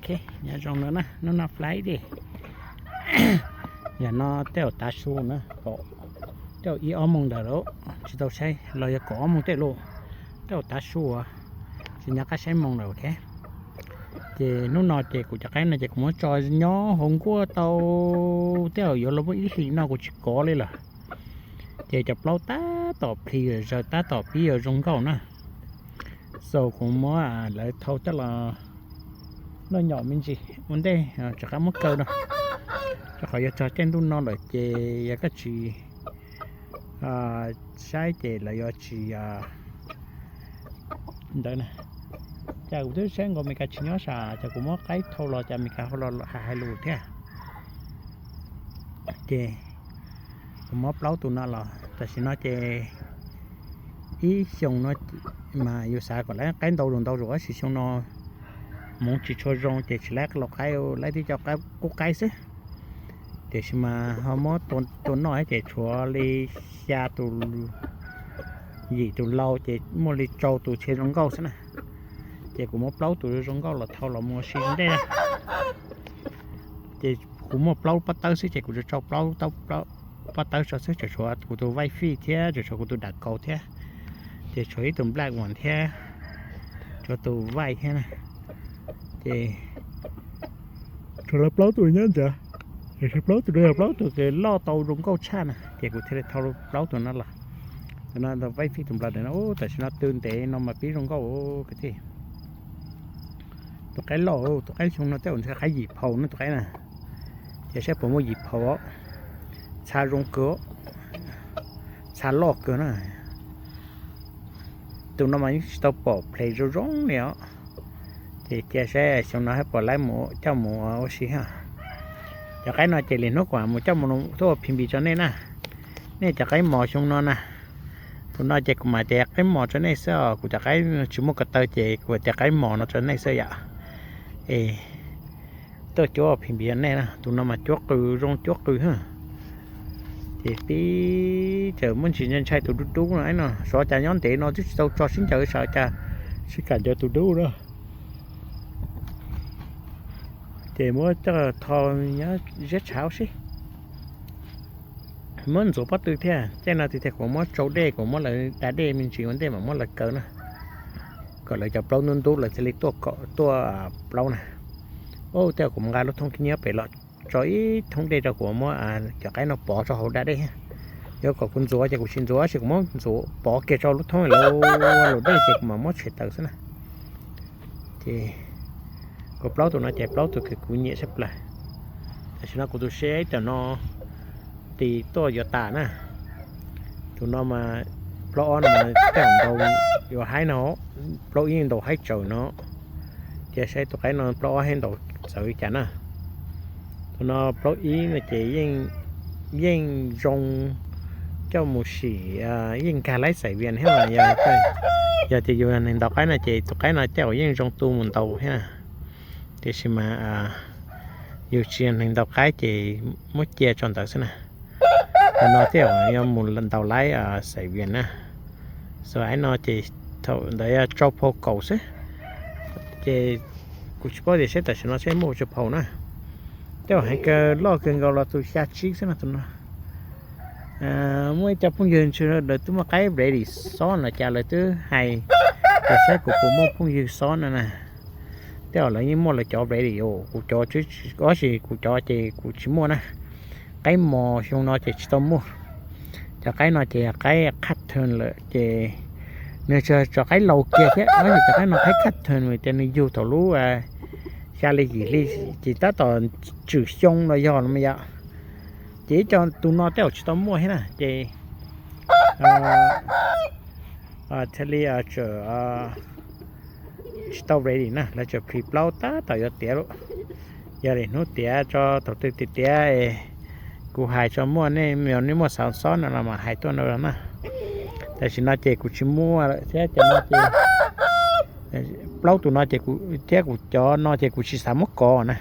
Nyob zoo no na, hnub no Friday, yam no tej zaum tav su na, kaum, tej zaum ib ob moos ntawd lawm, tsis tau saib los yog kaum ob moos tej lawm, tej zaum tav su, tsis nco qab saib moos lawm thiab. Ces hnub no ces kuv cov qaib no ces kuv muab tso nyob hauv nkuaj tau tej zaum yuav luag muaj ib hlis no kuv tsis kov li lawm. Ces cov plaub tab tom plhis zaws tab tom pib yuav zoo nkauj na. So kuv muab lawv thau coj los noj nyom me ntsis ua ntej rov qab muab kaw no, rau qhov yuav txog caij ntuj no lawm ces yog koj tsis saib ces lawv yuav tsis ntawd na. Cas kuv twb saib nkaus Meskas tsis nyob sas, cas kuv muab qaib thau los cas Meskas ho los hais lus thiab. Ces kuv muab plaub tus no los tam sim no ces ib xyoo no mas yus xav kom lawv qaib ntau zus ntau zus tab sis xyoo no hmoov tsis tshua zoo ces tsis laib los qaib, laib tib co qub qaib xwb. Tiam sis mas ho muab tua noj ces tshuav li xya tus, yim tus lau ces muaj li rau tus tsis zoo nkauj xwb na. Ces kuv muab plaub tus zoo nkauj los thau los mus ua si ntej. Ces kuv muaj plaub pob tawb xwb ces kuv tsuas tsau plaub pob tawb tso xwb, tseem tshuav kuv tus vaij fij thiab tseem tshuav kuv tus dam kaus thiab, ces tshuav ib tug black one thiab, tshuav tus vaij thiab na. Ces tshuav lawv plaub tus nyob ntawd, tiam sis plaub tus no yog plaub tus uas loj tau zoo nkauj tshaj na, ces kuv thiaj li thau plaub tus no los. Tus no vaij fij tus nplaws no, tam sim no tw ntev no mas pib zoo nkauj kwv tij. Tus qaib loj, tus qaib xyoo no tej zaum ntshai qaib yim phaus na tus qaib na. Ces saib puas muaj yim phaus, txha zoo kawg, txha loj kawg na. Tus no mas yeej tsis tau pom ples zoo zoo li os. Ces cia saib xyoo no hab puas laib mus coj mus ua si ha. Cov qaib no ces lwm hnub kuv mam mus coj mus tuaj ua phim npis rau nej na. Nej cov qaib mos xyoo no na, tus no ces kuv mam tias qaib mos rau nej xwb os, kuv cov qaib tsis muaj ko taw ces kuv tias qaib mos no rau nej xwb yom. Es tuaj cuab phim npis rau nej na, tus no mas cuab qws zoo cuab qws ha. Ces tib txawm muaj ntsis ntshai tus dub dub no no, xyov cas nyob ntev no twb tsis tau tso sib ncaws, xyov cas tsis kam ncaws tus dub na. Ces muab coj tho nyob ziab tshav sib, muab ntxuav pob tw thiab. Caij no tiag tiag kuv muab tsau dej, kuv muab lawv da dej me ntsis ua ntej mam muab lawv kaw na, kom lawv cov plaub ntub ntub lawv thiaj li tuaj plaub na. Tej kuv mus nqa lub thoob khib nyiab pem los tso ib thoob dej rau, kuv muab cov qaib no pov rau hauv da dej. Yuav kom kuv ntxuav ces kuv tsis ntxuav, tab sis kuv muab ntxuav pov kiag rau lub thoob lawm, lub dej ces kuv mam muab tshem tawm xwb na. Ces kuv plaub tus no ces plaub tus kws kuv nyiam tshaj plaws. Tam sim no kuv tus seb cov no tis tuaj yuav tas na. Tus no mas plaub ob no mas tej zaum ntaus yuav haib no, plaub ib yeej ntaus haib tsawv no. Cia saib tus qaib no plaub ob haib ntaus txawv li cas na. Tus no plaub ib no ces yeej zoo coj mus sim, yeej nkag laib xaim vias thiab mas yog, yog tias yus yog neeg ntaus qaib no ces tus qaib no tej zaum yeej zoo tu mus ntaus thiab na. Tiam sis mas yus tsis yog neeg ntaus qaib ces muab cia tso ntawd xwb na. Tus no tej zaum yog mus ntaus laib xaim vias na. Xaim no ces thaum ntawd yog tsau phau kaum xwb. Ces kuv tsis paub tias seb tam sim no seb muaj tsau phau na. Tej zaum heev kawg loj kawg nkaus los tus xya tsib xwb no tus no. Muaj ib co phooj ywg ntshe lawv twb muaj qaib ready xob no cas lawv twb hais tias saib kuv puas muaj phooj ywg xob no na. Tej zaum lawv yeej muaj lawv cov ready os, kuv cov, tab sis kuv cov ces kuv tsis muaj na. Qaib mos xyoo no ces tsis tau muaj. Cov qaib no ces qaib qhaj theem lawm ces nws tsuas cov qaib laus kiag thiab, tab sis cov qaib no qaib qhaj theem vim tias nws yug thaum lub xya li yim hli ces tab tom tswm xyoo los yog los mas yom. Ces ib co tus no tej zaum tsis tau muaj thiab na ces thiaj li tsis tau ready na, lawv tseem plhis plaub tab tom yuav tiav lawm. Yog li hnub tiav tso thaum twg tiav tiav kuv hais tso, muaj nej, nej muaj xov xob no los mam hais tuaj no na. Tam sim no ces kuv tsis muaj lawm thiab ces no ces plaub tus no ces kuv thiab kuv cov no ces kuv tsis xav muab kov na.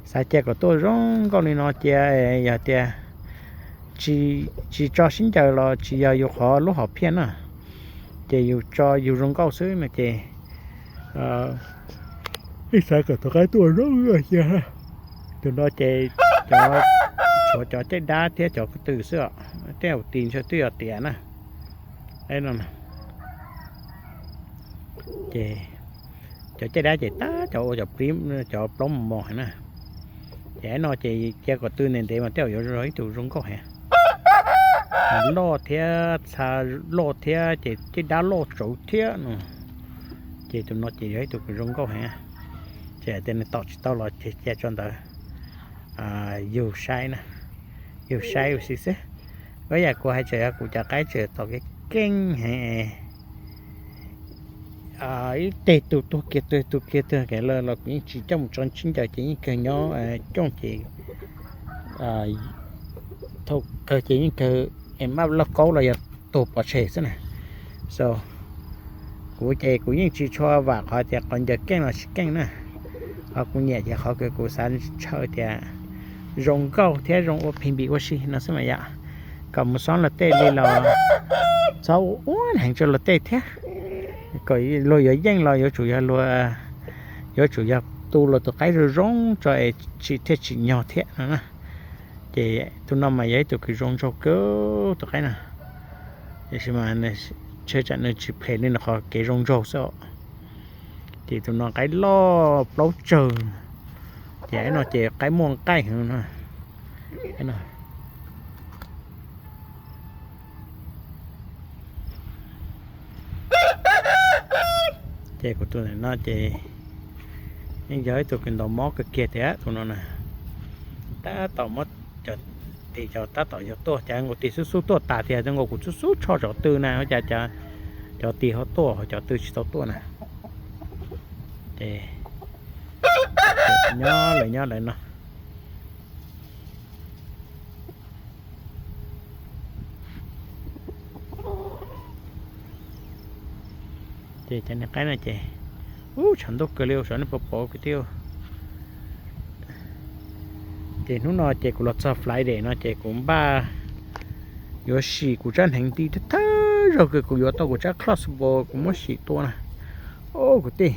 Xav cia kom tuaj zoo nkauj li no cia, yog tias tsis tso sib ncaws los tsis yog yus qhov lub hom phiaj na, ces yus tso yus zoo nkauj xwb no ces Ib xav kom tus qaib tuaj zoo ua cia. Tus no ces cov, tshuav cov caij dab thiab cov ko tw xwb os, tej hauv tis ntshe twb yog tiav na. No ces cov caij dab ces tab cov ua cov plib, cov plaub mos mos heev na. Ces no ces cia kom tw ntev ntev mas tej zaum yuav ib tug zoo nkauj heev. Loj thiab txha loj thiab ces caij dab loj tsawv thiab no. Ces tus no ces yog ib tug kws zoo nkauj heev. Ces tias nws tom tsis tau los ces cia tso ntawd yug saib na, yug saib ua si xwb. Ua yam kuv hais tseem yog kuv cov qaib tseem tom kev keej heev. Ib teg tus tuag kiag tus tuag kiag tus kiag los kuv yeej tsis coj mus tso tsib ncaws ces yeej kawg nyob cooj ces thaum kawg ces yeej kawg es maj lauj kaub los yog tuag pov tseg xwb na. So kuv ces kuv yeej tsis tshua vam qhov tias qhov ncaws keej los tsis keej na. Qhov kuv nyiam ces qhov kws kuv xav ntshaw tias zoo nkauj thiab zoo ua phim npis ua si no xwb mas yom. Kom mus xob luag tej li los txhob ua ua heev rau luag tej thiab. Kom luag yuav yeej los yuav tsum yog luag, yuav tsum yog tu luag tus qaib zoo zoo tso es tsis thiaj tsim nyog thiab no na. Ces tus no mas yog ib tug kws zoo nraug kawg tus qaib no. Tiam sis mas ntshe tsam nws tsis phem li nws qhov kev zoo nraug xwb os. Ces tus no qaib loj plaub tsawg, ces no ces qaib muaj nqaij heev no. Ces kuv tus no ces yeej yog ib tug kws ntaus mob kawg kiag tiag tus no na. Tab tom muab cov tis cov tab tom yog tuaj cas nkaus tis xub xub tuaj tas tiag, nkaus kuv xub xub tsho cov tw na, cas cov tis ho tuaj cov tw tsis tau tuaj na. Ces nyob lawv nyob lawv no. Ces cov niag qaib no ces ub tshav ntuj kawg li, saib nej puas pom kwv tij. Ces hnub no ces kuv los txog Friday no ces kuv npaj yuav sim kuv tsab hneev nti thawj thawj zaug kws kuv yuav tau kuv tsab clutch ball kuv muab sim tua na. Ub kwv tij,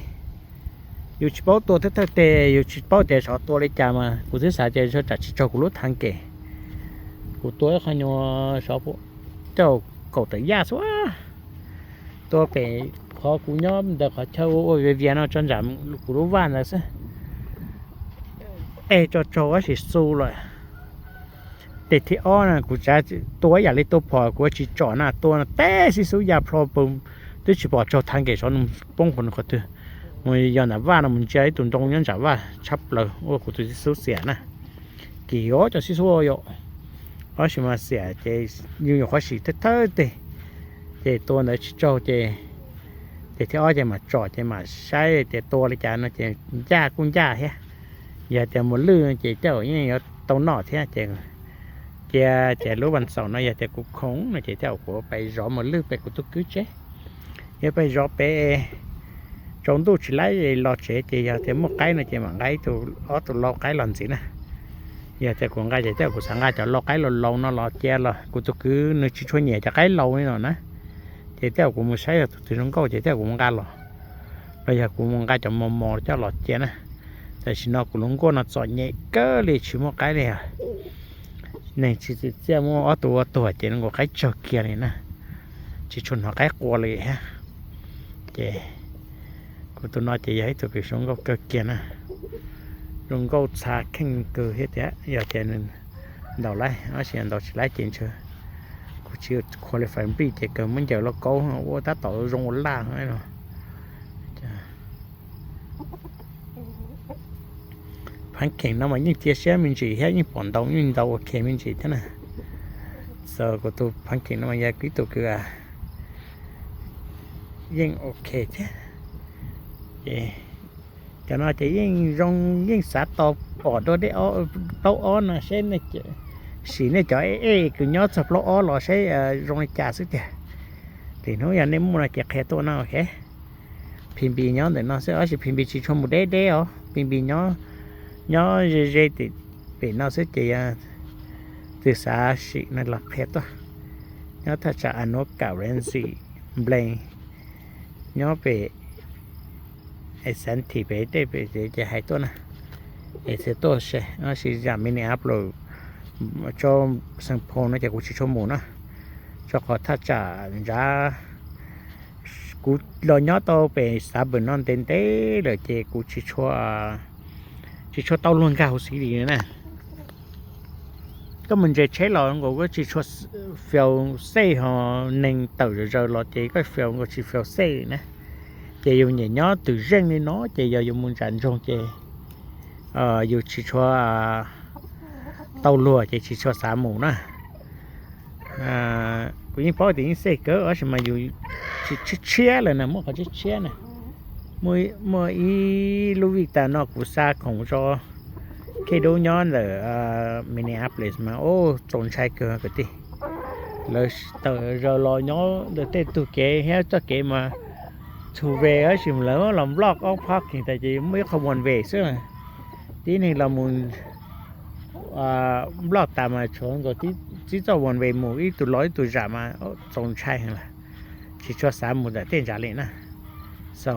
yus tsis paub tua thawj thawj teg, yus tsis paub tias xyov tua li cas mas kuv twb xav tias tsam tsis raug kuv lub thav kem. Kuv tua ib qho nyuag xyov coj kaum tawm yaj xwb. Tua pem qhov kuv nyob ntawm qhov chaw ua ua vias vias no tso ntsam kuv lub vaj ntawd xwb. Tej tso tsaug tab sis xu lawm. Tes thib ob na kuv tsav tua ib yam li tua phom kuv tsis tsom na, tua no teb xib xub ya plho pw, twb tsis pom tsaug thav kem sav nws poob qhov twg. Mus yog nram vaj no mus ntsia ib tug ntoo nyob nram vaj tshab plaws ua kuv tus xib xub xiam na. Kim ob cov xib xub yom, tab sis mas xiam ces yus nyuam qhuav sim thawj thawj teg, ces tua ntawd tsis tsaug ces tes thib ob ces mam tsom ces mam saib tias tua li cas no ces ncaj kuj ncaj thiab. Yog tias mus lwj ces tej zaum yeej yuav tau noj thiab ces cia ces lub vas xaum no yog tias kuv khoom no ces tej zaum kuv pais zov mus lwj pem kuv tus kwj tsev. Yog pais zov pem tsaus ntuj tsis laib los tsev ces yog tias muaj qaib no ces mam nqa ib tug ob tug lau qaib los ntxiv na. Yog tias kuv nqa ces tej zaum kuv xav nqa cov lau qaib laus laus no los cia los kuv tus kwv nws tsis tshua nyiam cov qaib laus li no na. Ces tej zaum kuv mus saib yog tus twg zoo nkauj ces tej zaum kuv mus nqa los, los yog kuv mus nqa cov mos mos coj los cia na. Tam sim no kuv lub nkuaj no txom nyem kawg li tsis muaj qaib li os. Neeg tsis txim txiaj muab ob tug ua tuag ces nkaus qaib tsawg kiag li na, tsis tshua hnov qaib qua li thiab. Ces kuv tus no ces yog ib tug kws zoo nkauj kawg kiag na, zoo nkauj txha kheej kawg thiab tias yog tias ntaus laib tab sis ntaus tsis laib ces ntshe kuv tsis qualify breed ces kawg muab ncaws lauj kaub ua tab tom zoo ua laj no. Phav kheem no mas yeej cia siab me ntsis thiab yeej pom ntaus yeej ntaus ok me ntsis thiab na. So kuv tus phav kheem no mas yog ib tug kws yeej ok thiab. Ces cov no ces yeej zoo yeej xav tau pom dua dej plaub ob no seb, sim nej cov ej ej kws nyob txog plaub ob los seb zoo li cas xwb tiag. Lwm hnub yog nej muaj no ces qhia tuaj no ok. Phi Npis nyob ntawm no xwb tab sis Phi Npis tsis tshua mus deb deb os, Phi Npis nyob, nyob ze ze tim pem no xwb ces yog twg xav sim no los qhia tuaj. Nyob thaj tsam Anoka, Ramsey, Blaine, nyob pem Es Xav Thim pem tej pem ces hais tuaj na, es txiv tuaj se no sis zam Minneapolis, tso Saint Paul no ces kuv tsis tshua mus na, rau qhov thaj tsam ntshav, kuv los nyob tau pem suburb no ntev ntev lawm ces kuv tsis tshua, tsis tshua tau luag nkag hauv city na. Koj mus ntsia tsheb los nkaus koj tsis tshua feel safe, ho neeg tawm zom zaws los ces koj feel nkaus tsis feel safe na. Ces yus nyiam nyob twm zeej li no ces yog yus mus ntsam ntsoog ces yus tsis tshua tau luag ces tsis tshua xav mus na. Kuv yeej paub tias yeej safe kawg tab sis mas yus tsis tshiab tshiab lawm na, muaj qhov tshiab tshiab na. Muaj ib lub vij tas no kuv xa khoom rau Khej Dub nyob ntawm Minneapolis mas ua txaus ntshai kawg kwv tij. Lawv tawm zaws los nyob ntawm tej tug kev thiab txoj kev mas two way tab sis lawv los block off parking tas ces muaj ib qho one way xwb. Tib neeg los mus block tas mas tshuav nkaus tib txoj one way mus ib tug los ib tug zam mas txaus ntshai heev lawm. Tsis tshua xav mus ntawm tej ntsav li na. So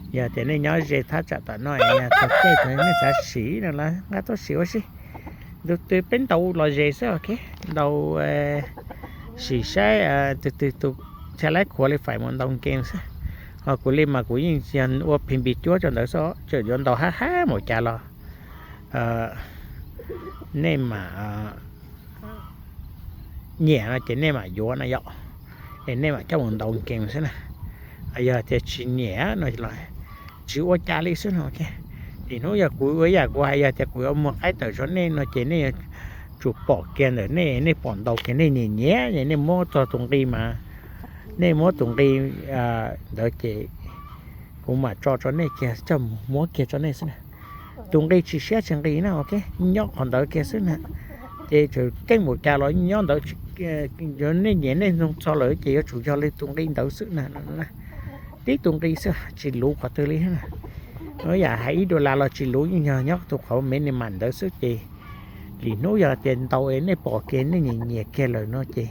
yog tias nej nyob ze thaj tsam tom no, yog txog caij nej xav sim no los nqa tuaj sim ua si. Tus twg peb ntaus los ze xwb, ok, ntaus sim saib tus twg tus thiaj li qualify mus ntaus game xwb. Ho kuv li mas kuv yeej ua P N B cuab rau ntawd xwb, tseem yuav ntaus hab hab npaum cas los nej mam nyiam no ces nej mam yuav no yom, es nej mam coj mus ntaus game xwb na. Yog tias tsis nyiam no los tsis ua cas li xwb no. Nim hnub yog kuv ua yam kuv hais, yog tias kuv yuav muag qaib tawm rau nej no ces nej yuav tsum pom kiag ntawm nej, nej pom ntaus kiag nej nyiam nyiam es nej muab txog tus nqi mas, nej muab tus nqi ntawd ces kuv mam tso rau nej kiag, coj mus muab kiag rau nej xwb na. Tus nqi tsis siab tsis nqi na, ok, nyob qhov ntawd kiag xwb na. Ces txawm keej npaum cas los nyob ntawd, nej nyiam nej nug txog lawm ces yuav tsum yog li tus nqi ntawd xwb na. Tib tus nqi xwb tsis luv qhov twg li na. Yam hais ib dollar los tsis luv, yeej yog nyob tus qhov minimum ntawd xwb ces lim hnub yog tias ntaus es nej pom kiag nej nyiam nyiam kiag lawm no ces,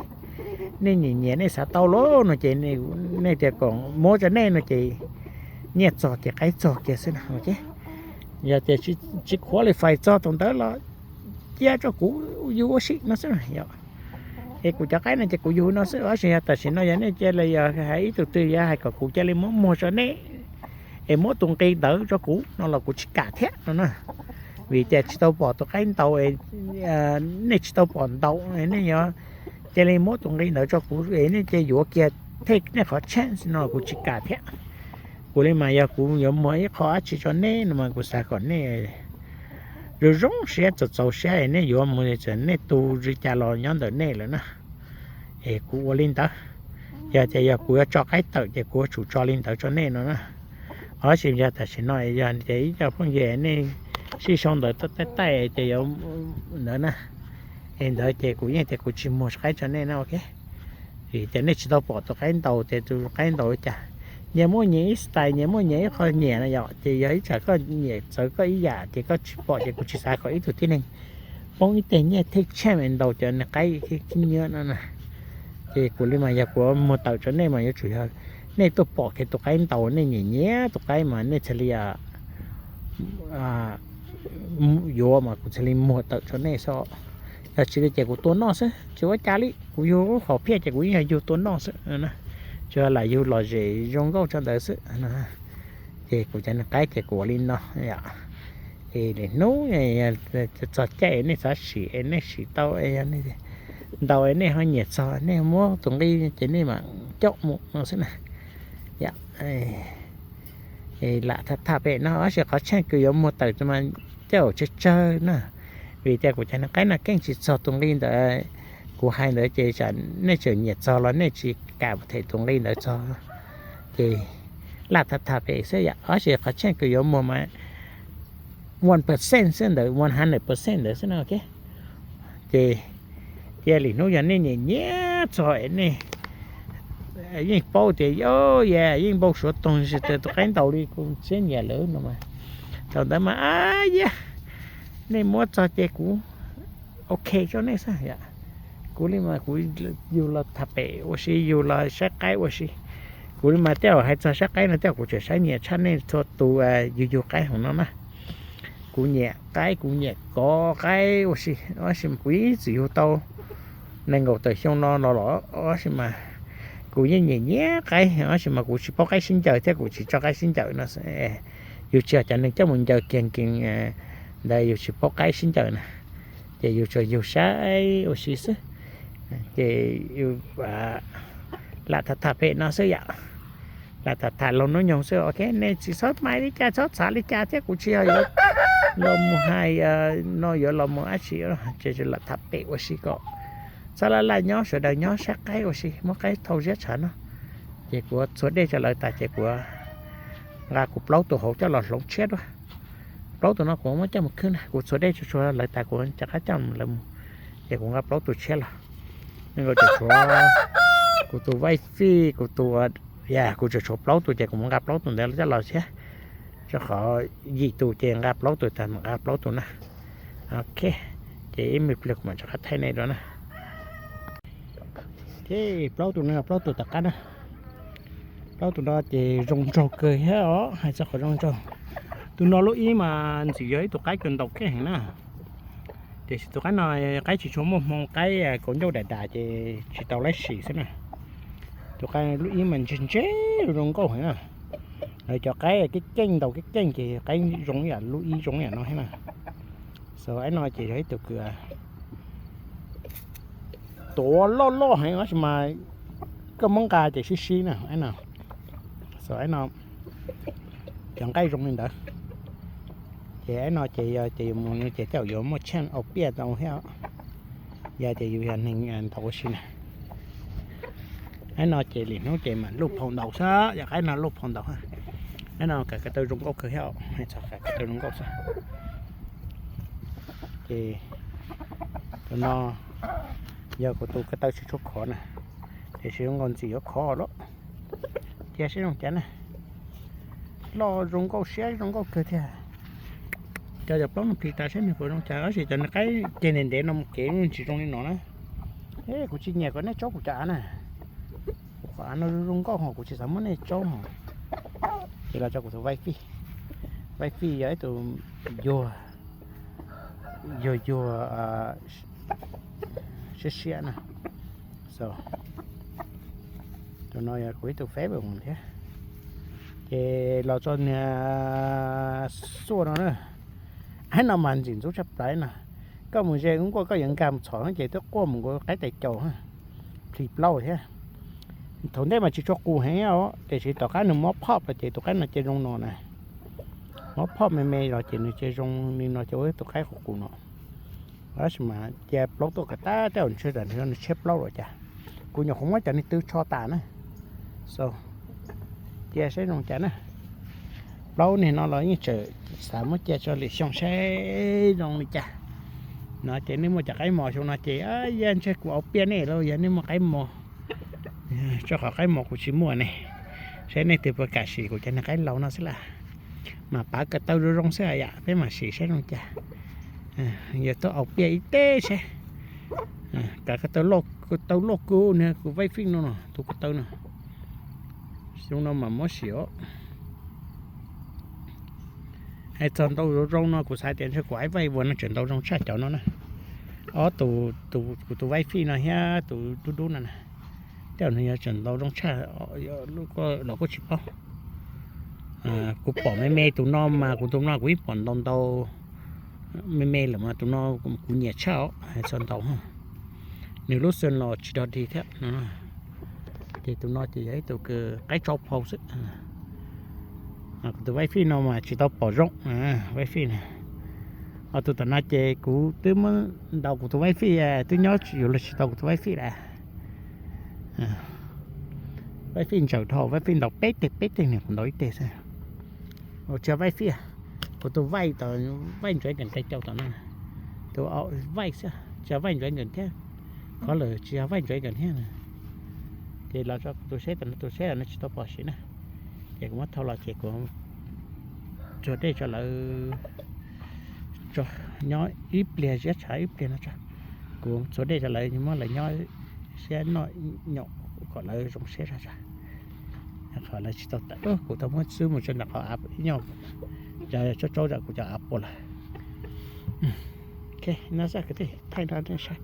nej nyiam nyiam nej xav tau lawm no ces nej tias kom muab rau nej no ces nyiaj txog ces qaib txog kiag xwb na, ok. Yog tias tsis qualify txog tus ntawd los cia rau kuv yug ua si no xwb na yom. Es kuv cov qaib no ces kuv yug no xwb, tab sis yog tam sim no yog nej cia li yog hais ib tug twg yog hais kom kuv cia li muab muag rau nej es muab tus nqi ntawd rau kuv no los kuv tsis kam thiab no na. Vim tias tsis tau pom tus qaib ntaus, nej tsis tau pom ntaus, nej yuav cia li muab tus nqi ntawd rau kuv es nej cia yuav kiag, take nej qhov chance no kuv tsis kam thiab. Kuv li mas yog kuv yuav muag ib qho dab tsi rau nej no mas kuv xav kom nej zoo zoo siab txaus txaus siab es nej yuav mus txawm nej tu zis cas los nyob ntawm nej lawm na. Es kuv ua li ntawd. Yog tias yog kuv yuav tso qaib tawm ces kuv yuav tsum tso li ntawd rau nej no na. Tab sis yog tam sim no yog tias ib co phooj ywg nej sib sau ntawd taij taij ces yuav ntawd na. Es ntawd ces kuv yeej tias kuv tsis muag qaib rau nej na, ok. Vim tias nej tsis tau pom tus qaib ntaus ces tus qaib ntaus li cas. Nyias muaj nyias ib style, nyias muaj nyias ib qho nyiam na yom. Ces yog ib tsam koj nyiam txawv koj ib yam ces koj tsis pom ces kuv tsis xav kom ib tug tib neeg poob ib teg nyiaj take chance ntaus cov niag qaib khib nyiab no na. Ces kuv li mas yog kuv muag tawm rau nej mas yuav tsum yog nej tuaj pom kiag tus qaib ntaus, nej nyiam nyiam tus qaib mas nej thiaj li yuav mas kuv thiaj li muag tawm rau nej xwb. Yog tsis li ces kuv tua noj xwb, tsis ua cas li, kuv yug lub hom phiaj ces kuv yeej yog yug tua noj xwb. Tsuas lam yug lom zem zoo nkauj rau ntawd xwb. Ces kuv cov niag qaib ces kuv ua li no yom. Es lwm hnub txog caij nej xav sim es nej sim tau, ntaus es nej ho nyiam txog nej muab tus nqi ces nej mam coj mus no xwb na. Yom, lam tham tham pem no tab sis qhov tsheej kws yuav muag tawm mas coj tsawg tsawg na. Vim tias kuv cov niag qaib no keej tsis txog tus nqi ntawd kuv hais ntawd ces tsam nej tseem nyiam txog los nej tsis kam them tus nqi ntawd txog. Ces laj tham tham pem xwb yom, tab sis qhov tsheej kws yuav muag mas one percent xwb ntawd, one hundred percent ntawd xwb na, ok. Ces cia lwm hnub yog nej nyiam nyiam txog es nej yeej paub tias yog yeej npau suav toog tus qaib ntaus li kuv siab nyiam lawm no mas, thaum ntawd mas a yam nej muab txog ces kuv ok rau nej xwb yom. Kuv li mas kuv yug los tham pem ua si, yug los saib qaib ua si, Kuv mas tej zaum hais txog sab qaib no tej zaum kuv tseem saib nyiam tshaj nej txhua tus yug yug qaib hauv no na. Kuv nyiam qaib, kuv nyiam kov qaib ua si, tab sis kuv ib txwm yug tau nees nkaum tawm xyoo no los los tab sis mas kuv yeej nyiam nyiam qaib tab sis mas kuv tsis paub qaib sib ncaws thiab kuv tsis tso qaib sib ncaws no. Yus tsis yog cov neeg coj mus ncaws kiag nkees ntawd yus tsis paub qaib sib ncaws na, ces yus tsuas yug saib ua si xwb. Ces yus lam tham tham pem no xwb yom, lam tham tham laug hnub nyoog xwb. Ok, nej tsis txhob mais li cas txhob txhav li cas thiab kuv tsis yog yuav los mus hais no yuav los mus dab tsi, ces lam tham pem ua si kom txhob laj laj nyob sawv daws nyob saib qaib ua si muab qaib thau ziab tshav no. Ces kuv txhua dej rau lawv tas ces kuv nqa kuv plaub tus hauv coj los hloov tshiab dua. Plaub tus no kuv muab coj mus khwb na, kuv txhua dej tsuag tsuag lawv tas kuv rov qab coj lawv mus, ces kuv nqa plaub tus tshiab los. Nkaus ces tshuav kuv tus vaij fij, kuv tus, yam kuv tseem tshuav plaub tus ces kuv mus nqa plaub tus ntawd coj los thiab, rau qhov yim tus ces nqa plaub tus tas mam nqa plaub tus na. Ok, ces ib me pliag kuv mam rov qab thaij nej dua na. Ces plaub tus no plaub tus tom qab na, plaub tus no ces zoo nraug kawg thiab os, hais txog qhov zoo nraug. Tus no lub ib mas ntxim yog ib tug qaib kawg ntaus keej heev na, tiam sis tus qaib no qaib tsis tshua muaj hmoo, qaib kaus ncauj dam dam ces tsis tau laib sim xwb na. Tus qaib lub ib mas ntseg ntseg zoo nkauj heev na. Lawv cov qaib keej keej ntaus keej keej ces qaib zoo ib yam lub ib zoo ib yam no thiab na. So aib no ces yog ib tug kws tuav loj loj heev tab sis mas koj muab nqa ces sib sib na aib no. So aib no cov nqaij zoo li ntawd. Ces aib no ces yog ces yus mus ces tej zaum yuav muaj chance au piaj tau thiab. Yog ces yus yog neeg ntaus ua si na. Aib no ces lwm hnub ces mam luj phau ntaus xwb, yog qaib no luj phau ntaus. Aib no kav ko taw zoo nkauj kawg thiab, hais txog kav ko taw zoo nkauj xwb. Ces tus no yog kuv tus ko taw tsis tshua khov na, tiam sis zoo nkaus ntxim yuav khov lawm. Cia seb zoo cas na. Loj zoo nkauj siab zoo nkauj kawg thiab. Cov cov plaub no plis tas seb nws puas zoo cas, tab sis cov nws qaib ceg ntev ntev no mus kev tsis zoo li no na. Kuv tsis nyiam kom nej tsaub kuv cov av na. Kuv qhov av no zoo nkauj hos kuv tsis xav muab nej tsaub hos. Ces los tso kuv tus vaij fij. Vaij fij yog ib tug yuag, yuag yuag siab siab na. So tus no yog kuv ib tug favorite thiab. Ces los tso niag xuaj no na. Aib no mas ntxim ntxub tshaj plaws no. Koj mus ze ub nkuaj koj yuav nkag mus txhom no ces twb quaj mus nkaus qaib tais caus, plis plaub thiab. Thaum ntej mas tsis tshua qus heev os, tiam sis tom qab nws mob phoj los ces tus qaib no cia zoo no na. Mob phoj me me los ces nws cia zoo li no ces ua tus qaib qus qus no. Tab sis mas cia plaub tuaj kom tab tej zaum ntshe tam sim no nws tshiab plaub los cas. Kuv nyuam qhuav muab cov niag tw tsho tas na. So cia seb zoo cas na. Plaub niag no los yeej tseem xav muab cia tso lwm xyoo seb zoo li cas. No ces nej muaj cov qaib mos xyoo no ces yog ntshe kuv au piaj nej los yog nej muaj qaib mos. Rau qhov qaib mos kuv tsis muaj ne. Saib nej twg puas kam sim kuv cov niag qaib laus no xwb las. Mas pav ko taw zoo zoo xwb yam, peb mam sim saib zoo cas. Yog tuaj au piaj ib teb seb. Kav ko taw loj, ko taw loj kawg niag kuv vaij fij no no, tus ko taw no. Xyoo no mas muab sim os. Hais txog ntaus zoo zoo no kuv xav tias ntshe kuv aib vaij vuas no tseem ntaus zoo tshaj cov no na. Ob tus, kuv tus vaij fij no thiab tus dub dub no na. Tej zaum nws yuav tseem ntaus zoo tshaj los kuj tsis paub. Kuv pom me me tus no mas kuv tus no kuv yeej pom ntaus ntau me me lawm mas tus no kuv nyiam tshaj os, hais txog ntaus. Nws lub xwm los tsis dog dig thiab. Ces tus no ces yog ib tug qaib tsau phau xwb. Kuv tus vaij fij no mas tsis tau pom zoo, vaij fij. Ho tus tom no ces kuv twb muab ntaus kuv tus vaij fij, twb nyob yus los tsis tau kuv tus vaij fij lawm. Vaij fij ntsaws dhau, vaij fij ntaus peb teg peb teg niam kuv ntaus ib teg xwb. Tsis yog vaij fij, kuv tus vaij, vaij ntsuav nkees tais caus tom no. Tus vaij xwb, tsis yog vaij ntsuav nkees thiab. Qhov lawm tsis yog vaij ntsuav nkees thiab. Ces los tso kuv tus seb tom no, tus seb tom no tsis tau pom siv na. Ces kuv muab thau los ces kuv tsuag dej tso lawv tso nyob ib pliag, ziab tshav ib pliag no tso. Kuv tsuag dej tso lawv muab lawv nyob siab noj nyaum kom lawv zoo siab tso tso. Qhov lawv tsis tau tawm, kuv tau muab xub mus tso ntawm qhov av ib nyuag, cov tsaub tsaub zam kuv cov av puas lawm. Ok, no xwb kwv tij, thaij no nej saib.